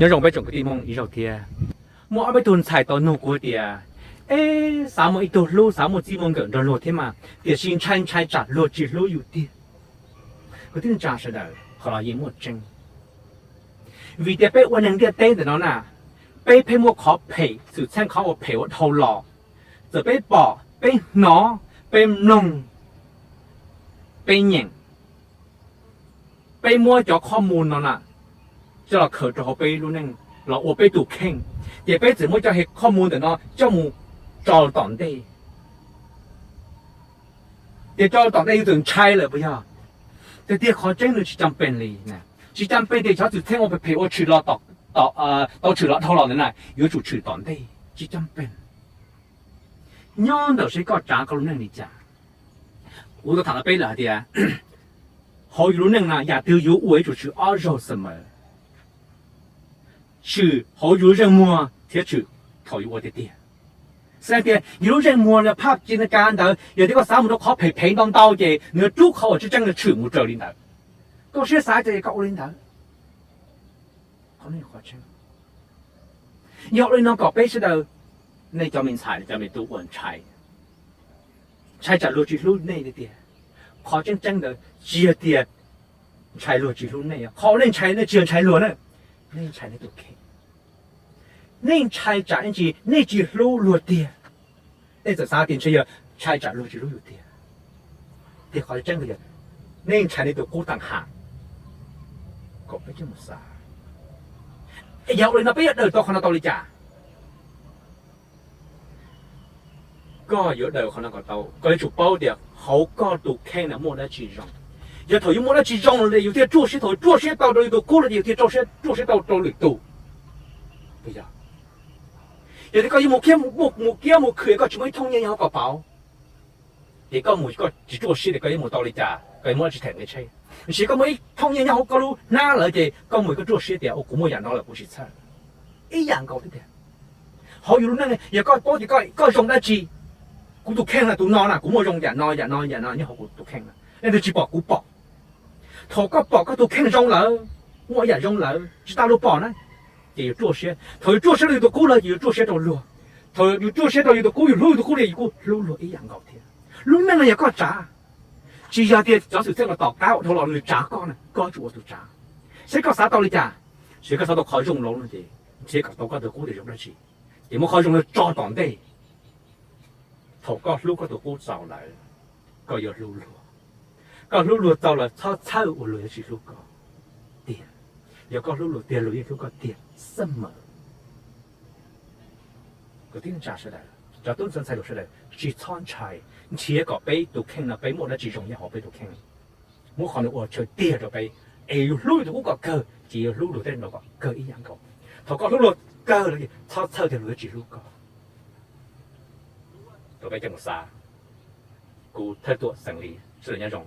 Nyob zoo peb tsoom kwv tij Hmoob ib zaug thiab. Muaj ob peb tug ntxhais tau nug kuv tias, es xav muaj ib tug hlub, xav muaj txij muaj nkawm nrog luag thiab mas, tiam sis ntshai ntshai tsam luag tsis hlub yus tiag. Kwv tij neej tsa sawv daws, qhov no yeej muaj tseeb. Vim tias peb ua neeg ntiaj teb ntawm no na, peb pheej muaj qhov phem, xwm txheej qhov uas phem ua dhau los. Txawm peb pom, peb hnov, peb mloog, peb nyeem, peb muab cov qhov mus no na coj los khaws rau hauv peb lub neej los ua peb tus kheej, ces peb txawm muab cov qhov mus ntawm no coj mus tso tom ntej. Ces tso tom ntej yus txawm ntshai lawm puas yog? Tiag tiag qhov tseeb nws tsis cam pes li. Tsis cam pes tias cov xwm txheej ua phem phem ua tshwm los, tau tshwm los dhau los ntawd na yuav tsum tshwm tom ntej, tsis cam pes. Nyob ntawm seb koj tsav koj lub neej li cas. Kuv tau tham rau peb lawm hais tias, hauv yus lub neej na yam twg yuav ua yuav tsum tshwm ob zaug xwb mas, tshwm hauv yus lub ntsej muag thiab tshwm thaum yus ua tiag tiag. Xav tias yus lub ntsej muag los phaj ci na ka ntawd, yog tias koj xav mus rau qhov phem phem ntau ntau ces nws yuav rub qhov uas tseeb tseeb nws tshwm mus raws li ntawd. Koj siab xav ces koj ua li ntawd. Yog li no kom peb sawv daws, nej cov me ntxhais cov me tub uas ntshai, ntshai tsam luag tsis hlub nej tiag tiag. Qhov tseeb tseeb ntawd tsis yog tias ntshai luag tsis hlub nej, qhov nej ntshai nej tsis yog ntshai luag na, nej ntshai nej tus kheej. Nej ntshai tsam ib ntsis nej tsis hlub luag tiag. Nej txawm xav tias ntshe yog ntshai tsam luag tsis hlub yus tiag, tiag qhov tseeb yog nej ntshai nej tus qub tag ham. Kom peb coj mus xav, yog ua li no peb yuav daws tau qhov no tau li cas? Koj yuav daws qhov no kom tau, koj yuav tsum paub tias hauv koj tus kheej na muaj dab tsi zoo. Yog thaum yus muaj dab tsi zoo los yus thiaj ruaj siab, thaum ruaj siab tau rau yus tus qub los ces yus thiaj ruaj siab tau rau lwm tus. Yog tias koj yuav mus kiab mus khwm, koj tsis muaj ib thooj nyiaj nyob hauv koj pauv, ces koj mus koj tsis ruaj siab tias koj yuav mus tau li cas, koj yuav muab dab tsi them nqi tsheb. Tiam sis koj muaj ib thooj nyiaj nyob hauv koj lub hnab lawm ces koj mus koj ruaj siab tias, kuv muaj yam no lawm kuv tsis txhawj. Ib yam nkaus thiab tiag. Hauv yus lub neej yog koj paub tias koj zoo dab tsi, kuv tus kheej na tus no na kuv muaj zoo yam no yam no yam no nyob hauv kuv tus kheej na, leej twg tsis pom kuv pom. Thaum koj pom koj tus kheej zoo lawm, muaj ib yam zoo lawm tsis tas luag pom na, ces yus ruaj siab. Thaum yus ruaj siab rau yus tus qub lawm ces yus ruaj siab rau luag. Thaum yus ruaj siab rau yus tus qub, yus hlub yus tus qub li yus kuj hlub luag ib yam nkaus thiab. Lub neej no yog koj tsav, tsis yog tias cov xwm txheej uas tom qab uas dhau los nws tsav koj na, koj yuav tsum ua tus tsav. Seb koj xav tau li cas, seb koj xav tau qhov zoo los no ces nrhiav kom tau koj tus qub tias zoo dab tsi, ces muab qhov zoo no tso tom ntej. Thaum koj hlub koj tus qub txaus lawm, koj yuav hlub luag. Koj hlub luag txaus lawm txhob txhawj uas luag yuav tsis hlub koj tiag. Yog koj hlub luag tiag luag yeej hlub koj tiag xwb mas. Kwv tij neej tsa sawv daws, cov tub ntxhais hluas sawv daws tsis txhob ntshai, nrhiav kom peb tus kheej no peb muaj dab tsi zoo nyob hauv peb tus kheej. Muab qhov no ua chaw tiag rau peb, es yus hlub yus tus qub kom kawg ces yus hlub luag tej no kom kawg ib yam nkaus. Thaum koj hlub luag kawg lawm txhob txhawj tias luag yuav tsis hlub koj. Rau peb coj mus xav. Kuv Thawj Tuam xeem Lis, sawv daws nyob zoo.